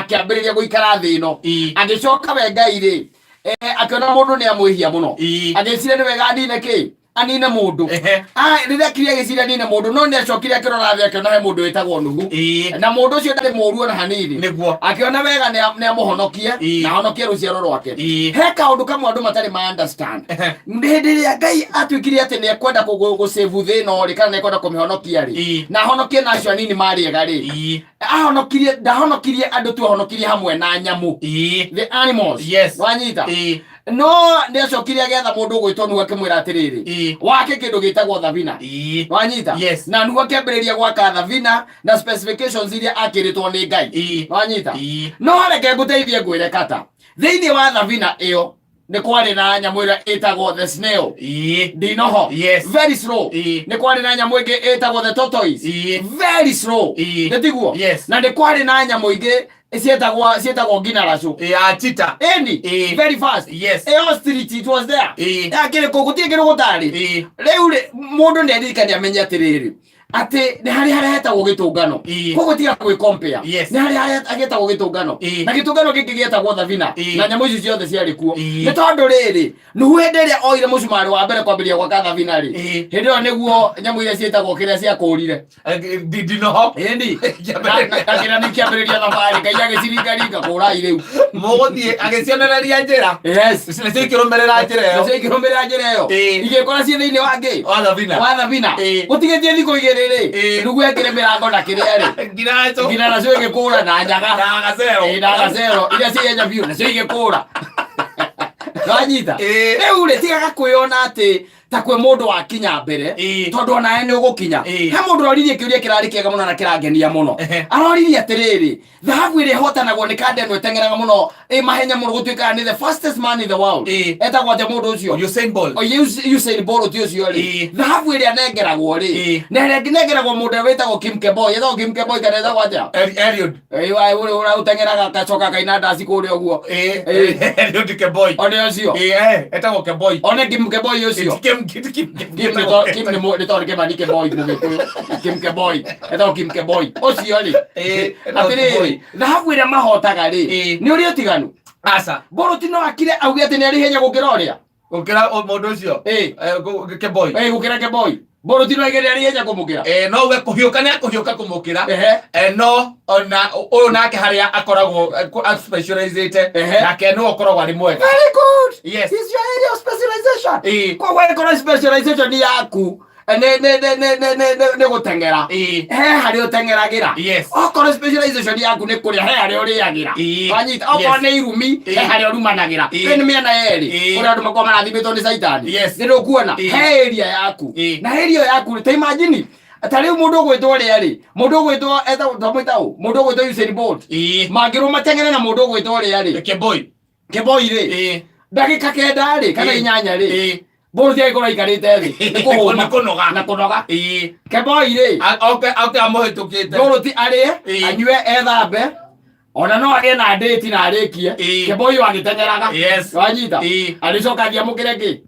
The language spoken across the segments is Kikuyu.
Akĩambĩrĩria gũikara thĩ ĩno. Agĩcoka we Ngai rĩ, akĩona mũndũ nĩ amwĩhia mũno. Agĩciria nĩ wega anine kĩ, anine mũndũ. Ah, rĩrĩa akirie agĩciria anine mũndũ, no nĩ acokire akĩrora thĩ, akĩona he mũndũ wĩtagwo Nuhu. Na mũndũ ũcio ndarĩ mũũru ona hanini. Akĩona wega nĩ amũhonokie na ahonokie rũciaro rwake. He kaũndũ kamwe andũ matarĩ ma understand. Hĩndĩ ĩrĩa Ngai atuĩkire atĩ nĩ ekwenda gũsave thĩ ĩno rĩ, kana nĩ ekwenda kũmĩhonokia rĩ, na ahonokie na acio anini marĩ ega rĩ, ahonokirie, ndahonokirie andũ tu, ahonokirie hamwe na nyamũ, the animals. Wanyita? No nĩ acokire agĩetha mũndũ ũgwĩtwo Nuhu, akĩmwĩra atĩrĩrĩ, wake kĩndũ gĩtagwo thabina. Wanyita? Yes. Na Nuhu akĩambĩrĩria gwaka thabina na specifications iria akĩrĩtwo nĩ Ngai. Wanyita? No reke ngũteithie ngwĩre kata thĩinĩ wa thabina ĩyo nĩ kwarĩ na nyamũ ĩrĩa ĩtagwo the snail. Ndinoho. Very slow. Nĩ kwarĩ na nyamũ ĩngĩ ĩtagwo the tortoise. Very slow. Nĩ tiguo? Yes. Na nĩ kwarĩ na nyamũ ingĩ ciĩtagwo nginaracũ. Ya cheetah. Ĩni. Very fast. Ĩ ostrich, it was there. Yakĩrĩ kũ, gũtirĩ kĩndũ gũtarĩ. Rĩu rĩ, mũndũ nĩ aririkane amenye atĩrĩrĩ, atĩ nĩ harĩ harĩa hetagwo gĩtũngano. Koguo tiga gwĩ compare. Nĩ harĩ harĩa getagwo gĩtũngano. Na gĩtũngano gĩkĩ gĩetagwo thabina. Na nyamũ ici ciothe ciarĩ kuo. Nĩ tondũ rĩrĩ, Nuhu hĩndĩ ĩrĩa oire mũcumarĩ wa mbere kwambĩrĩria gwaka thabina rĩ, hĩndĩ ĩyo nĩguo nyamũ iria ciĩtagwo kĩrĩa ciakũrire. Ndinoho. Ĩni. Na kĩrĩa nĩ kĩambĩrĩria thabarĩ, Ngai agĩciringaringa kũrai rĩu. Mũgũthiĩ agĩcionereria njĩra. Nacio ikĩrũmĩrĩra njĩra ĩyo. Nacio ikĩrũmĩrĩra njĩra ĩyo. Igĩkora ciĩ thĩinĩ wa ngĩ? Wa thabina. Wa thabina. Gũtigĩtie thikũ igĩrĩ rĩ, Nuhu ekĩre mĩrango na kĩrĩa rĩ. Nginaco. Nginya nacio igĩkũra na nyaga. Na gacero. Na gacero. Iria ciĩ biũ nacio igĩkũra. Wanyita? Rĩu rĩ, tigaga kwĩona atĩ ta kwĩ mũndũ wakinya mbere, tondũ onawe nĩ ũgũkinya. He mũndũ ũroririe kĩũria kĩrarĩ kĩega mũno na kĩrangenia mũno. Aroririe atĩrĩrĩ, thahabu ĩrĩa ĩhotanagwo nĩ kanda ĩno ĩteng'eraga mũno ĩ mahenya mũno gũtuĩkaga nĩ the fastest man in the world. Etagwo atĩa mũndũ ũcio? Usain Bolt. O, Usain Bolt ũcio rĩ, thahabu ĩrĩa nengeragwo rĩ, na ĩrĩa ĩnengeragwo mũndũ ũrĩa wĩtagwo Kim Kemboi, etagwo Kim Kemboi kana etagwo atĩa? Eliud. Ũrĩa ũteng'eraga akacoka akaina ndaci kũrĩa ũguo. Eliud Kemboi. One ũcio. Etagwo Kemboi. One Kim Kemboi ũcio. Kim Kim Kim Kim Kim nĩ tondũ Kĩmani Kemboi mũgĩkũyũ. Kim Kemboi. Etagwo Kim Kemboi. Ũcio rĩ. Atĩrĩrĩ, thahabu ĩrĩa mahotaga rĩ, nĩ ũrĩ ũtiganu. Aca. Bolt no akire auge atĩ nĩ arĩ ihenya gũkĩra ũrĩa. Gũkĩra mũndũ ũcio. Kemboi. Gũkĩra Kemboi. Bolt no aige nĩ arĩ ihenya kũmũkĩra. No uge kũhiũka nĩ akũhiũka kũmũkĩra. No ona ũyũ nake harĩa akoragwo specializĩte, nake nĩwe ũkoragwo arĩ mwega. Very good. Yes. Is your area of specialization. Koguo ĩkorwo specialization yaku nĩ gũteng'era, he harĩa ũteng'eragĩra. Okorwo specialization yaku nĩ kũrĩa, he harĩa ũrĩagĩra. Wanyita? Okorwo nĩ irumi, he harĩa ũrumanagĩra. Ĩyo nĩ mĩena yerĩ. Kũrĩa andũ makoragwo marathimĩtwo nĩ caitani. Nĩ ndũkuona? He area yaku. Na area ĩyo yaku rĩ, ta imagine ta rĩu mũndũ ũgwĩtwo ũrĩa rĩ, mũndũ ũgwĩtwo etagwo, twamwĩta ũ, mũndũ ũgwĩtwo Usain Bolt, mangĩrwo mateng'ere na mũndũ ũgwĩtwo ũrĩa rĩ, Kemboi. Kemboi rĩ, ndagĩka 9 rĩ kana 8 rĩ, Bolt agĩkorwo aikarĩte thĩ nĩ kũhũma. Nĩ kũnoga. Na kũnoga. Kemboi rĩ, Oke amũhĩtũkĩte. Bolt arĩe, anyue, ethambe, ona no agĩe na ndĩti na arĩkie. Kemboi agĩteng'eraga. Wanyita? Agĩcoka athiĩ amũkĩre kĩ?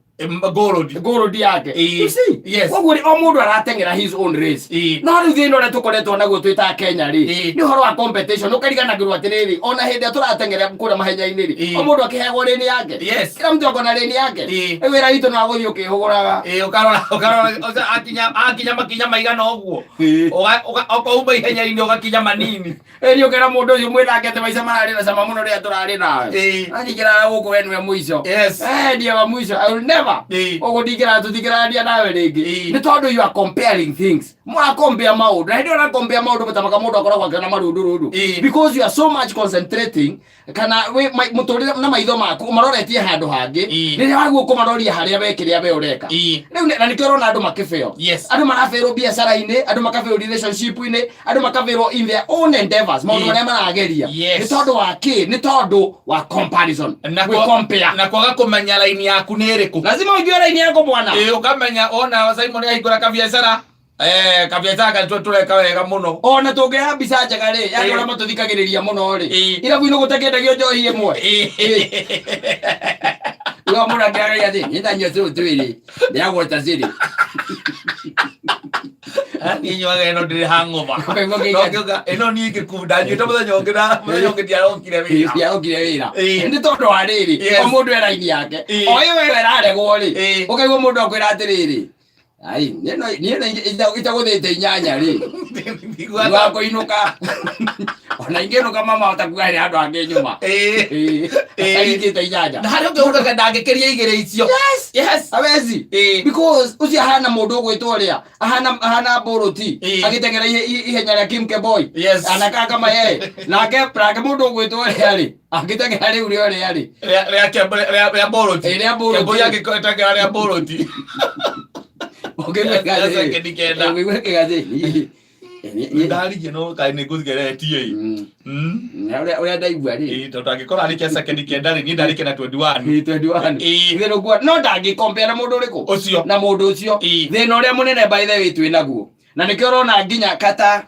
Gold. Gold yake. You see? Yes. Koguo rĩ, o mũndũ arateng'era his own race. No rĩu thĩna ũrĩa tũkoretwo naguo twĩ ta Kenya rĩ, nĩ ũhoro wa competition. Ũkariganagĩrwo atĩrĩrĩ, ona hĩndĩ ĩrĩa tũrateng'era kũrĩa mahenya-inĩ rĩ, o mũndũ akĩheagwo lane yake. Kila mtu akona lane yake. Rĩu wĩra witũ no agũthiĩ ũkĩhũgũraga. Ũkarora ũcio akinya makinya maigana ũguo. Ũkauma ihenya-inĩ ũgakinya manini. Ĩni ũkera mũndũ ũcio mwĩnake atĩ maica mararĩ na cama mũno rĩrĩa tũrarĩ nawe. Andingĩraga gũkũ we nĩwe mũico. Ndiye wa mũico. I will never. Ũguo ndingĩra tũtingĩraria nawe rĩngĩ. Nĩ tondũ you are comparing things. Mũra compare maũndũ. Na hĩndĩ ĩyo ũra compare maũndũ mũtamaka mũndũ akoragwo akĩona marundurundu. Because you are so much concentrating kana mũtũrĩre na maitho maku ũmaroretie handũ hangĩ. Rĩrĩa waguo kũmaroria harĩa we kĩrĩa we ũreka. Rĩu na nĩkĩo ũrona andũ makĩfail. Andũ marafail biacara-inĩ, andũ makafail relationship-inĩ, andũ makafail in their own endeavors, maũndũ marĩa marageria. Nĩ tondũ wa kĩ? Nĩ tondũ wa comparison. Na Gwĩ compare. Na kwaga kũmenya raini yaku nĩ ĩrĩkũ. Lazima ujue raini yako bwana. Ũkamenya ona Simon ahingũra kabiacara, kabiacara karĩ tũreka wega mũno. Ona tũngĩoya mbica njega rĩ, ya andũ arĩa matũthikagĩrĩria mũno rĩ, irabu-inĩ gũtakĩendagio njohi ĩmwe. Rĩu mũndũ akĩaragia atĩ, "Nĩ ndanyua tũũ twĩrĩ, ndĩragweta cĩrĩ." Niĩ nyuaga ĩno ndĩrĩ hangover. Ũkaigua No kĩnja- ngĩuga, ĩno niĩ ingĩkunda nyuĩte mũthenya ũngĩ na mũthenya ũngĩ ndiarokire wĩra. Ndiarokire wĩra. Ĩĩ. Nĩ tondũ wa rĩrĩ, Yes. o mũndũ e raini yake. Ĩĩ. O ĩyo ĩyo ĩraregwo rĩ, Ĩĩ. ũkaigua mũndũ akwĩra atĩrĩrĩ, ai, niĩ no- niĩ no itagũthĩte inyanya rĩ, Ndiguaga- wa kũinũka. Ona ingĩinũka mama hota kuga harĩ handũ hangĩ nyuma. Ĩĩ. Ĩĩ. Ĩĩ. Aringĩte inyanya. Na harĩ ũngĩ ugaga ndangĩkĩria igĩrĩ icio. Yes. Yes. Awezi. Ĩĩ. Because ũcio ahana mũndũ ũgwĩtwo ũrĩa ahana ahana Boroti Ĩĩ. agĩteng'era ihenya rĩa Kim Kemboi Yes. anakaa kama yeye nake nake mũndũ ũgwĩtwo ũrĩa rĩ angĩteng'era rĩu rĩa ũrĩa rĩ Rĩa rĩa rĩa Boroti. Ĩĩ, rĩa Boroti. Kemboi angĩteng'era rĩa Boroti. ũngĩigua Rĩa sekendi kenda. ũngĩigua kĩgathĩ Ndaririe no kaĩ nĩ ngũgeretie ĩ. Ũrĩa ũrĩa ndaigua rĩ Ĩĩ, tondũ angĩkorwo arĩkia sekendi kenda rĩ, niĩ ndarĩkia na 21. Ĩĩ, 21. Ĩĩ. Thĩna ũkuo no ndangĩkompea na mũndũ ũrĩkũ Ũcio. na mũndũ ũcio Ĩĩ. thĩna ũrĩa mũnene by the way twĩ naguo na nĩkĩo ũrona nginya kata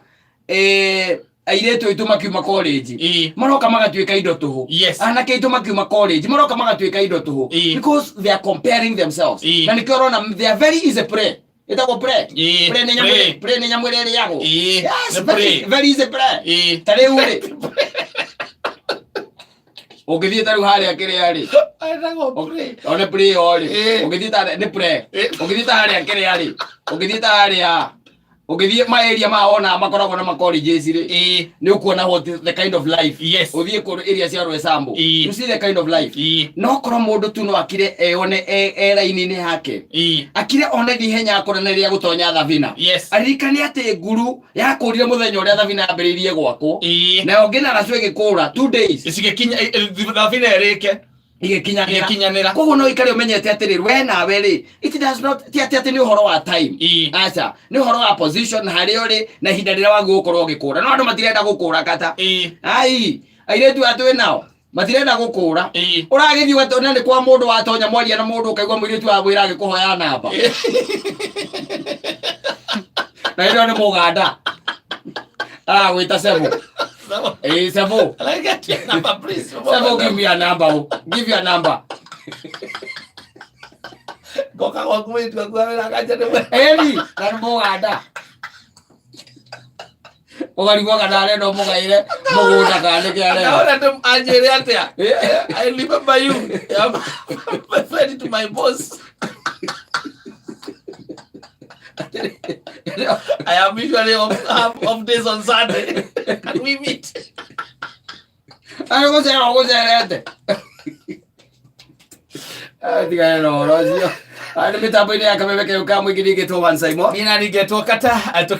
airĩtu aitũ makiuma college Ĩĩ. maroka magatuĩka indo tũhũ Yes. anake aitũ makiuma college maroka magatuĩka indo tũhũ Ĩĩ. because they are comparing themselves Ĩĩ. na nĩkĩo ũrona they are very easy prey ĩtagwo prey Ĩĩ. prey nĩ nyamũ Prey. prey nĩ nyamũ ĩrĩa ĩrĩagwo Ĩĩ. yes Nĩ very, prey. very easy prey Ĩĩ. ta rĩu rĩ ũngĩthiĩ ta rĩu harĩa kĩrĩa rĩ Ĩtagwo prey. o nĩ prey o rĩ Ĩĩ. ũngĩthiĩ ta nĩ prey Ĩĩ. ũngĩthiĩ ta harĩa kĩrĩa rĩ ũngĩthiĩ ta harĩa ũngĩthiĩ ma area ma wona makoragwo na ma colleges rĩ Ĩĩ. nĩ ũkuona what the kind of life Yes. ũthiĩ kũndũ area cia Roysambu Ĩĩ. you see the kind of life Ĩĩ. no korwo mũndũ tu no akire eyone e raini-inĩ yake Ĩĩ. akire one nĩ ihenya akũra na rĩrĩa gũtonya thabina Yes. aririkane atĩ nguru yakũrire mũthenya ũrĩa thabina yambĩrĩirie gwakwo Ĩĩ. nayo ngĩnaracu ĩgĩkũra 2 days Cigĩkinya thabina ĩrĩke. Igĩkinyanĩra. Igĩkinyanĩra. Koguo no ikare ũmenyete atĩrĩrĩ we nawe rĩ, it does not ti atĩ atĩ nĩ ũhoro wa time. Ĩĩ. Aca, nĩ ũhoro wa position harĩa ũrĩ na ihinda rĩrĩa wagĩrĩirwo gũkorwo ũgĩkũra. No andũ matirenda gũkũra kata. Ĩĩ. Ai, airĩtu aya twĩ nao matirenda gũkũra. Ĩĩ. Ũragĩthiĩ ũgatona nĩ kwa mũndũ watonya mwaria na mũndũ ũkaigua mũirĩtu wa wĩra agĩkũhoya namba. Na ĩno nĩ mũganda. Aragwĩta Sebo. Ĩĩ, Sebo. Can I get your number, please? Sebo, give me a number. Oh. Give you a number. Ngoka gwaku mũirĩtu waku wa wĩra akanja nĩ mwe- Eri, na nĩ mũganda. Ũkarigwo kana arenda ũmũgaĩre mũgũnda kana nĩkĩ arenda. Akaona ndĩ- anjĩre atĩa? I remember you. I'm my friend to my boss. I am usually off, have off days on Sunday. Can we meet? Arĩ gũcera ũgũcerete. Tigane na ũhoro ũcio. Nĩ mĩtambo-inĩ ya kameme kayũ ka mũingĩ ningĩ tũ One Simon. Nina ningetwo kata.